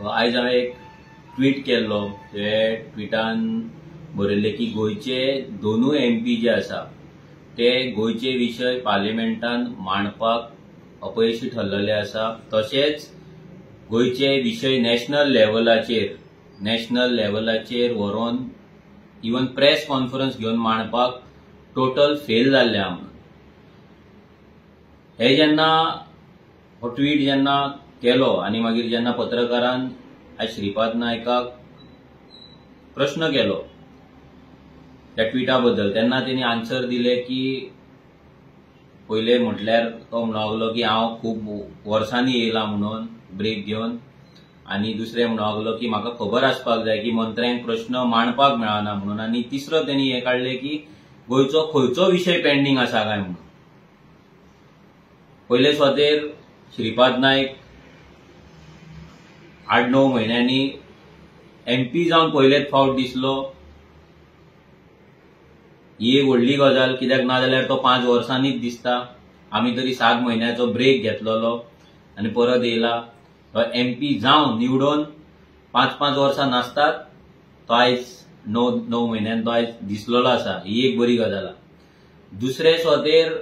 आयज हांवें एक ट्वीट केल्लो. ते ट्विटान बरयल्लें की गोंयचे दोनूय एमपी जे आसा ते गोंयचे विशय पार्लिमेंटान मांडपाक अपयशी ठरलेले आसा. तशेंच गोंयचे विशय नॅशनल लेवलाचेर व्हरोन इवन प्रेस कॉन्फरन्स घेवन मांडपाक टोटल फेल जाल्ले आहा म्हणून. हे जेन्ना हो ट्वीट जेन्ना केलो आनी मागीर जेन्ना पत्रकारान आयज श्रीपाद नायकाक प्रश्न केलो त्या ट्विटा बद्दल तेन्ना तेणी आन्सर दिले की पयले म्हटल्यार तो म्हणूंक लागलो की हांव खूब वर्सांनी येयला म्हणून ब्रेक घेवन, आनी दुसरें म्हणूंक लागलो की म्हाका खबर आसपाक जाय की मंत्र्यांक प्रश्न मांडपाक मेळना म्हणून, आनी तिसरो तेणी हें काडलें की गोंयचो खंयचो विशय पेंडींग आसा काय म्हणून. पयले सुवातेर श्रीपाद नायक 8-9 म्हयन्यांनी एमपी जावन पयलेच फावट दिसलो. ही एक व्हडली गजाल, कित्याक ना जाल्यार तो 5 वर्सांनीच दिसता. आमी तरी 7 म्हयन्याचो ब्रेक घेतलेलो आनी परत येयला. तो एमपी जावन निवडून 5-5 वर्सां नासतात तो आयज 9 म्हयन्यान तो आयज दिसलेलो आसा. ही एक बरी गजाल. दुसरे सुवातेर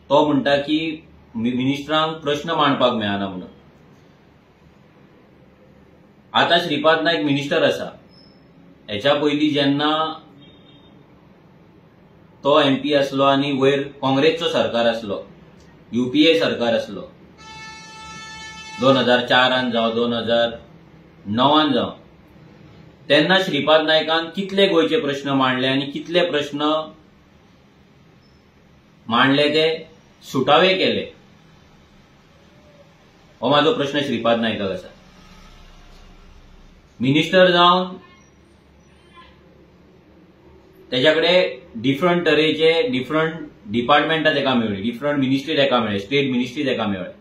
तो म्हणटा की मिनिस्टरांक प्रश्न मांडपाक मेळना म्हणून. आतां श्रीपाद नायक मिनिस्टर आसा. हेच्या पयलीं जेन्ना तो एमपी आसलो आनी वयर काँग्रेसचो सरकार आसलो, युपीए सरकार आसलो, 2004 जावं 2009 जावं, तेन्ना श्रीपाद नायकान कितले गोंयचे प्रश्न मांडले आनी कितले प्रश्न मांडले ते सुटावे केले, हो म्हाजो प्रश्न श्रीपाद नायकाक आसा. मिनिस्टर जावन तेच्या कडेन डिफरंट तरेचे डिफरंट डिपार्टमेंटां तेका मेळ्ळी, डिफरंट मिनिस्ट्री तेका मेळ्ळी, स्टेट मिनिस्ट्री तेका मेळ्ळी,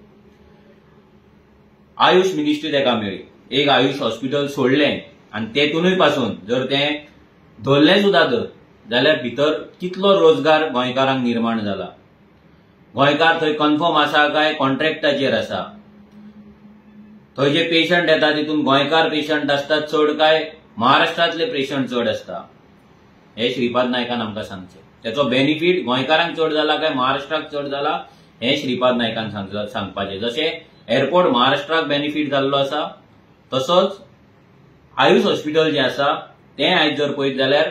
आयुष मिनिस्ट्री तेका मेळ्ळी. एक आयुष हॉस्पिटल सोडलें आनी तेतूनय पासून जर तें धरलें सुद्दां तर जाल्यार भितर कितलो रोजगार गोंयकारांक निर्माण जाला, गोंयकार थंय कन्फर्म आसा काय कॉन्ट्रॅक्टाचेर आसा, थंय जे पेशंट येता तितून गोंयकार पेशंट आसता चड काय महाराष्ट्रांतले पेशंट चड आसता, हे श्रीपाद नायकान आमकां सांगचें. तेचो बेनिफीट गोंयकारांक चड जाला काय महाराष्ट्राक चड जाला हें श्रीपाद नायकान सांगपाचें. जशें एअरपोर्ट महाराष्ट्राक बेनिफीट जाल्लो आसा तसोच आयुष हॉस्पिटल जें आसा तें आयज जर पळयत जाल्यार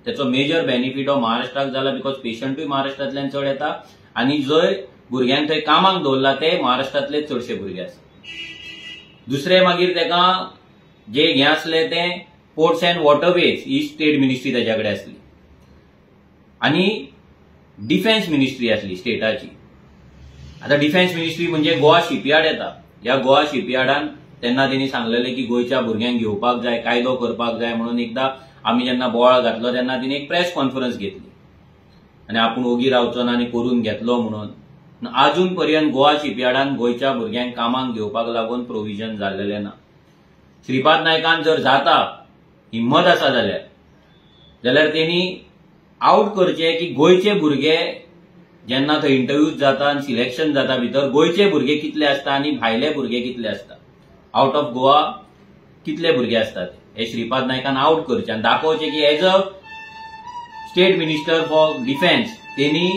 तेचो मेजर बेनिफीट हो महाराष्ट्राक जाला, because पेशंटूय महाराष्ट्रांतल्यान चड येता आनी जंय भुरग्यांक थंय कामाक दवरला ते महाराष्ट्रांतले चडशे भुरगे आसा. दुसरें मागीर तेका जे हें आसलें तें ports and waterways he state ministry तेच्या कडेन आसली आनी डिफेन्स मिनिस्ट्री आसली स्टेटाची. आतां डिफेन्स मिनिस्ट्री म्हणजे गोवा शिपयार्ड येता. ह्या गोवा शिपयार्डान तेन्ना तेणी सांगलेलें की गोंयच्या भुरग्यांक घेवपाक जाय, कायदो करपाक जाय म्हणून. एकदां आमी जेन्ना बोवाळ घातलो तेन्ना तिणे एक प्रेस कॉन्फरन्स घेतली आनी आपूण ओगी रावचो ना आनी करून घेतलो म्हणून. आजून पर्यंत गोवा शिपयार्डान गोंयच्या भुरग्यांक कामाक घेवपाक लागून प्रोविजन जाल्लेलें ना. श्रीपाद नायकान जर जाता हिम्मत आसा जाल्यार तेणी आवट करचें की गोंयचे भुरगे जेन्ना थंय इंटरव्यूज जाता आनी सिलेक्शन जाता भितर गोंयचे भुरगे कितले आसता आनी भायले भुरगे कितले आसता, आवट ऑफ गोवा कितले भुरगे आसतात, हे श्रीपाद नायकान आवट करचें आनी दाखोवचें की as a state minister for defence तेणी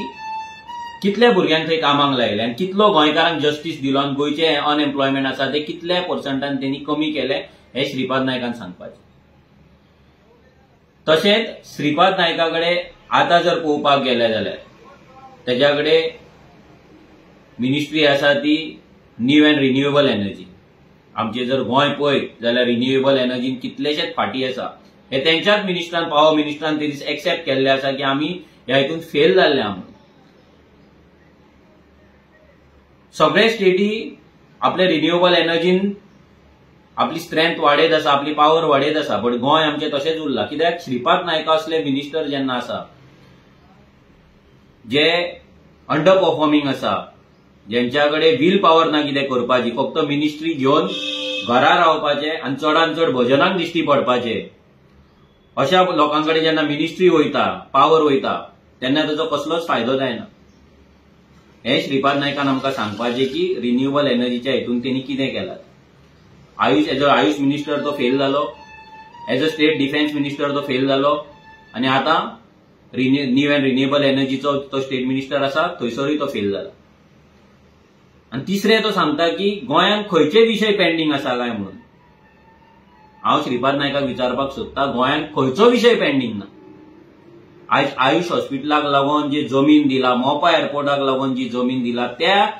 कितले भुरग्यांक थंय कामाक लायले आनी कितलो गोंयकारांक जस्टीस दिलो आनी गोंयचें अनएम्प्लॉयमेंट आसा ते कितल्या पर्संटान तेणी कमी केलें हें श्रीपाद नायकान सांगपाचें. तशेंच श्रीपाद नायका कडेन आतां जर पळोवपाक गेले जाल्यार तेच्या कडेन मिनिस्ट्री आसा ती न्यू अँड रिन्युएबल एनर्जी. आमचें जर गोंय पळयत जाल्यार रिन्युएबल एनर्जीन कितलेशेच फाटीं आसा हे तेंच्याच मिनिस्ट्रान, पावर मिनिस्ट्रान ते दीस एक्सेप्ट केल्ले आसा की आमी ह्या हितून फेल जाल्ले आहा म्हणून. सगळे स्टेटी आपले रिन्युएबल एनर्जीन आपली स्ट्रेंथ वाडयत आसा, आपली पावर वाडयत आसा, बट गोंय आमचें तशेंच उरलां. कित्याक श्रीपाद नायका असले मिनिस्टर जेन्ना आसा जे अंडर परफॉर्मिंग आसा, जेंच्या कडेन will power ना कितें करपाची, फक्त मिनिस्ट्री घेवन घरा रावपाचें आनी चडान चड भजनाक दिश्टी पडपाचें, अशा लोकां कडेन जेन्ना मिनिस्ट्री वयता, पावर वयता तेन्ना ताचो कसलोच फायदो जायना. हे श्रीपाद नायकान आमकां सांगपाचें की रिन्युएबल एनर्जीच्या हितून तेणी कितें केलां. Ayush as a Ayush minister तो फेल जालो, as a state defence minister तो फेल जालो आनी आतां न्यू अँड रिन्युएबल एनर्जीचो तो स्टेट मिनिस्टर आसा थंयसरूय तो फेल जाला. आनी तिसरें तो सांगता की गोंयांत खंयचे विशय पेंडींग आसा काय म्हणून. हांव श्रीपाद नायकाक विचारपाक सोदता, गोंयांत खंयचो विशय पेंडींग ना? आयज आयुष हॉस्पिटलाक लागून जी जमीन दिला, मोपा एअरपोर्टाक लागून जी जमीन दिला, त्या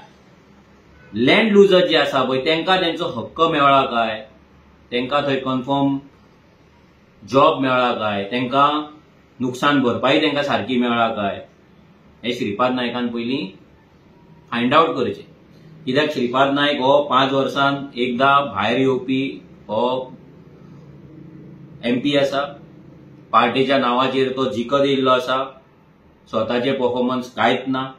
लँड लुजर जे आसा पळय तांकां तेंचो हक्क मेळ्ळा काय? तांकां थंय कन्फर्म जॉब मेळ्ळा काय? तांकां नुकसान भरपाई तांकां सारकी मेळ्ळा काय? हें श्रीपाद नायकान पयलीं फायंड आवट करचें. कित्याक श्रीपाद नायक हो 5 वर्सां एकदां भायर येवपी हो एमपी आसा. पार्टीच्या नांवाचेर तो जिखत येयल्लो आसा, स्वताचे परफॉर्मन्स कांयच ना,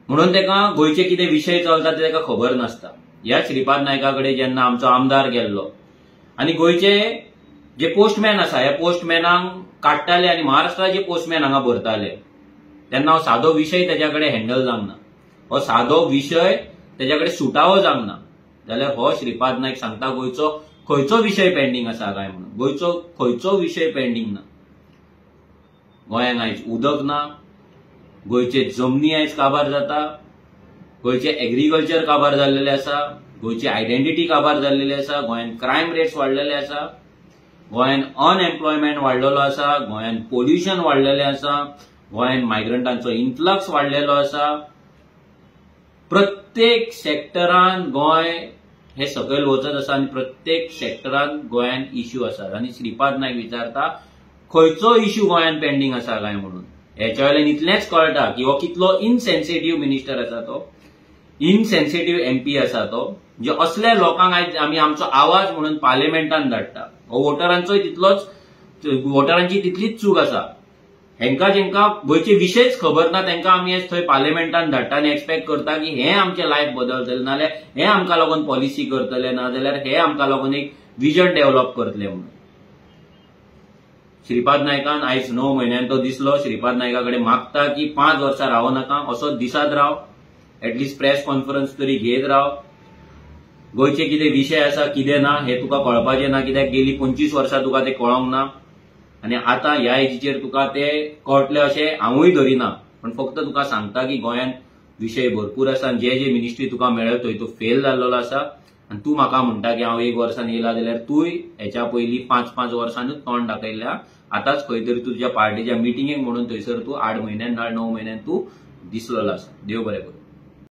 म्हणून ताका गोंयचे कितें विशय चलता ते ताका खबर नासता. ह्या श्रीपाद नायका कडेन जेन्ना आमचो आमदार गेल्लो आनी गोंयचे जे पोस्टमॅन आसा ह्या पोस्टमॅनांक काडटाले आनी महाराष्ट्राचे पोस्टमॅन हांगा भरताले, तेन्ना हो सादो विशय ताच्या कडेन हँडल जावंक ना, हो सादो विशय ताच्या कडेन सुटावो जावंक ना, जाल्यार हो श्रीपाद नायक सांगता गोंयचो खंयचो विशय पेंडींग आसा काय म्हणून. गोंयचो खंयचो विशय पेंडींग ना. गोंयांत आयज उदक ना, गोंयचे जमनी आयज काबार जाता, गोंयचे एग्रीकल्चर काबार जाल्लेले आसा, गोंयची आयडेंटिटी काबार जाल्लेली आसा, गोंयांत क्रायम रेट्स वाडलेले आसा, गोंयांत अनएम्प्लॉयमेंट वाडलेलो आसा, गोंयांत पोल्युशन वाडलेलें आसा, गोंयांत मायग्रंटांचो इन्फ्लक्स वाडलेलो आसा. प्रत्येक सेक्टरान गोंय हे सकयल वचत आसा आनी प्रत्येक सेक्टरान गोंयांत इश्यू आसा. आनी श्रीपाद नायक विचारता खंयचो इश्यू गोंयांत पेंडींग आसा काय म्हणून. हेच्या वयल्यान इतलेंच कळटा की हो कितलो इनसेन्सिटीव मिनिस्टर आसा, तो इनसेन्सिटीव एमपी आसा तो. म्हणजे असल्या लोकांक आयज आमी आमचो आवाज म्हणून पार्लिमेंटान धाडटा. हो वोटरांचोय तितलोच, वोटरांची तितलीच चूक आसा. हेंकां जेंकां गोंयचे विशयच खबर ना तांकां आमी आयज थंय पार्लिमेंटान धाडटा आनी एक्सपेक्ट करता की हे आमचें लायफ बदलतलें, नाजाल्यार हे आमकां लागून पॉलिसी करतले, नाजाल्यार हे आमकां लागून एक विजन डेव्हलप करतले म्हणून. श्रीपाद नायकान आयज 9 म्हयन्यान तो दिसलो. श्रीपाद नायका कडेन मागता की 5 वर्सां रावो नाका, असो दिसात राव, एटलिस्ट प्रेस कॉन्फरन्स तरी घेत राव. गोंयचे कितें विशय आसा कितें ना हें तुका कळपाचें ना, कित्याक गेली 25 वर्सां तुका तें कळोंक ना आनी आतां ह्या एजीचेर तुका ते कळटलें अशें हांवूय धरिना. पण फक्त तुका सांगता की गोंयांत विशय भरपूर आसा आनी जे जे मिनिस्ट्री तुका मेळ्ळें थंय तूं फेल जाल्लो आसा. आनी तूं म्हाका म्हणटा की हांव 1 वर्सान येयला, जाल्यार तूंय हेच्या पयलीं 5-5 वर्सांनूच तोंड दाखयल्लें. आतांच खंय तरी तुज्या पार्टीच्या मिटिंगेक म्हणून थंयसर तूं 8 म्हयन्यान ना 9 म्हयन्यान तूं दिसलेलो आसा. देव बरें करूं.